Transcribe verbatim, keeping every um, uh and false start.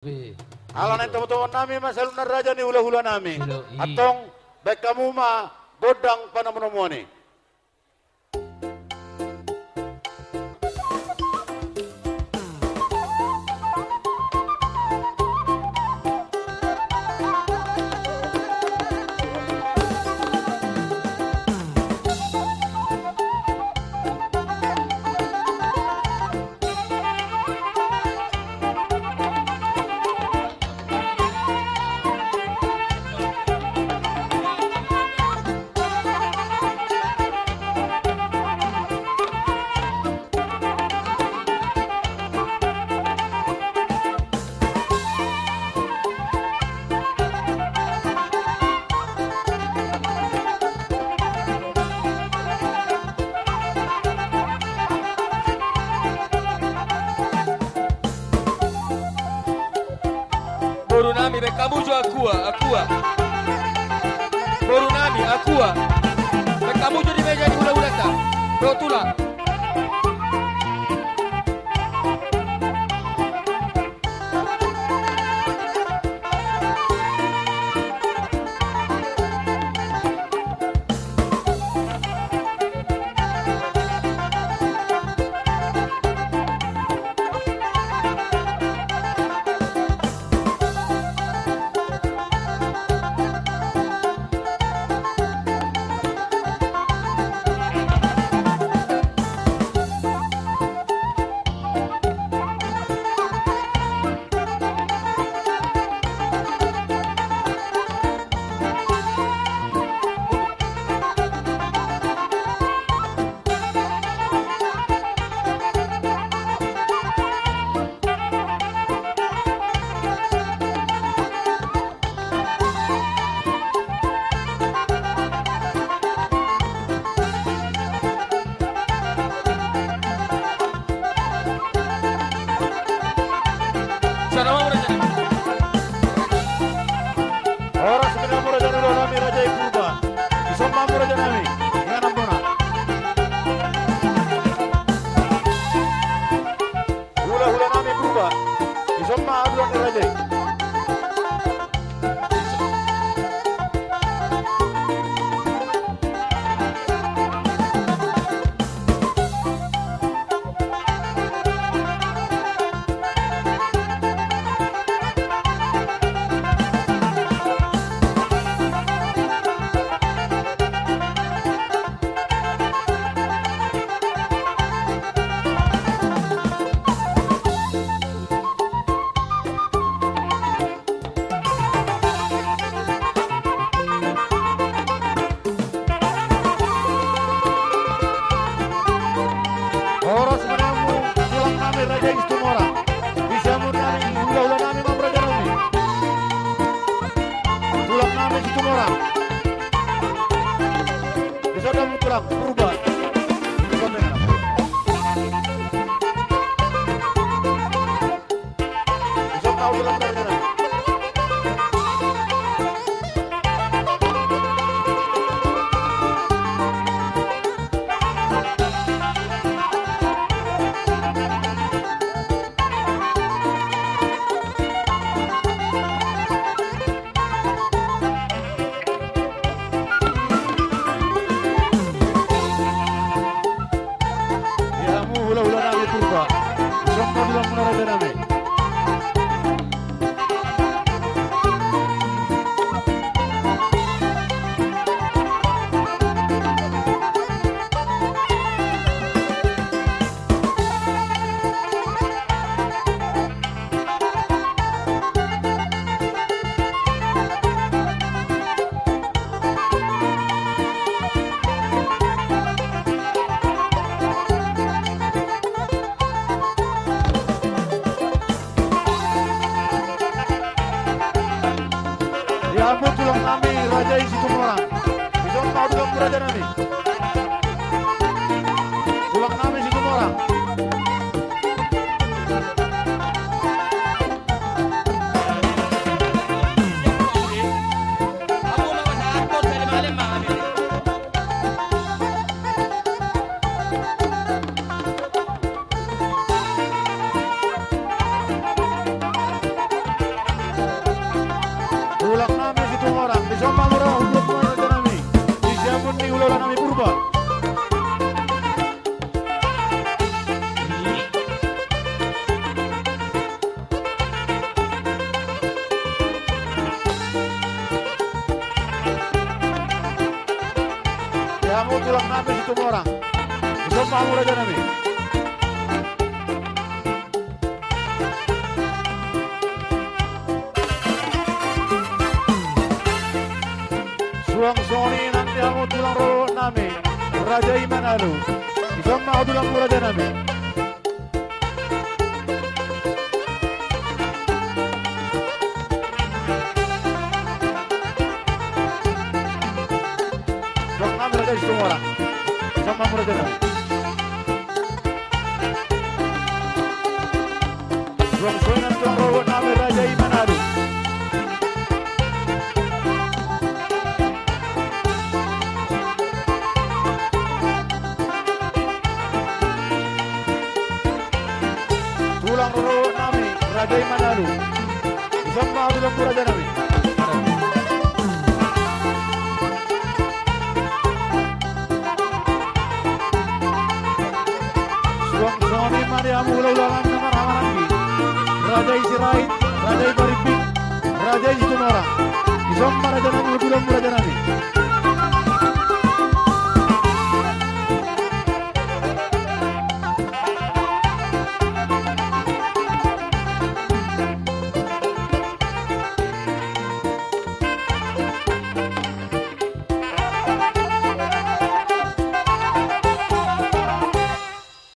Be. Ala naeng tomtomonami ma saluhutna raja ni hulahula nami. Ilo, i. Antong baen hamu ma gondang panomunomuon i. Boru nami, baen hamu jo akua, akua. Boru nami, akua. Baen hamu jo di meja ni hulahulanta. Dohot tulang. Horas ma di hamu raja ni hulahula nami, raja i Purba. Dison ma hamu raja nami, inganan bona. Hulahula nami Purba, dison ma hamu raja i. Horas ma di hamu tulang nami, raja i Situmorang. Di siamun nami, hulahula nami ma raja nami. Tulang nami Situmorang. Dison ma hamu tulang Purba. Dison ma hamu. Di hamu hulahula nami Purba. Songon i ma raja nami. Di hamu tulang nami, raja i Situmorang. Dison ma hamu tulang raja nami. Tulang nami Situmorang. tulang nami Situmorang. Dison ma hamu raja nami. Suang songon i nang di hamu tulang rorobot nami, raja i Manalu. Dison ma hamu tulang raja nami. Suang nami raja Situmorang. Dison ma hamu raja nami. Suang songon i nang tulang rorobot nami, raja i Manalu. Tulang rorobot nami, raja i Manalu. Dison ma hamu tulang raja nami. Suang songon i ma di hamu hula-hula nami na marhahamaranggi, raja i Sirait, raja i Parimpit, raja i Situmorang. Dison ma raja nami, hamu tulang raja nami.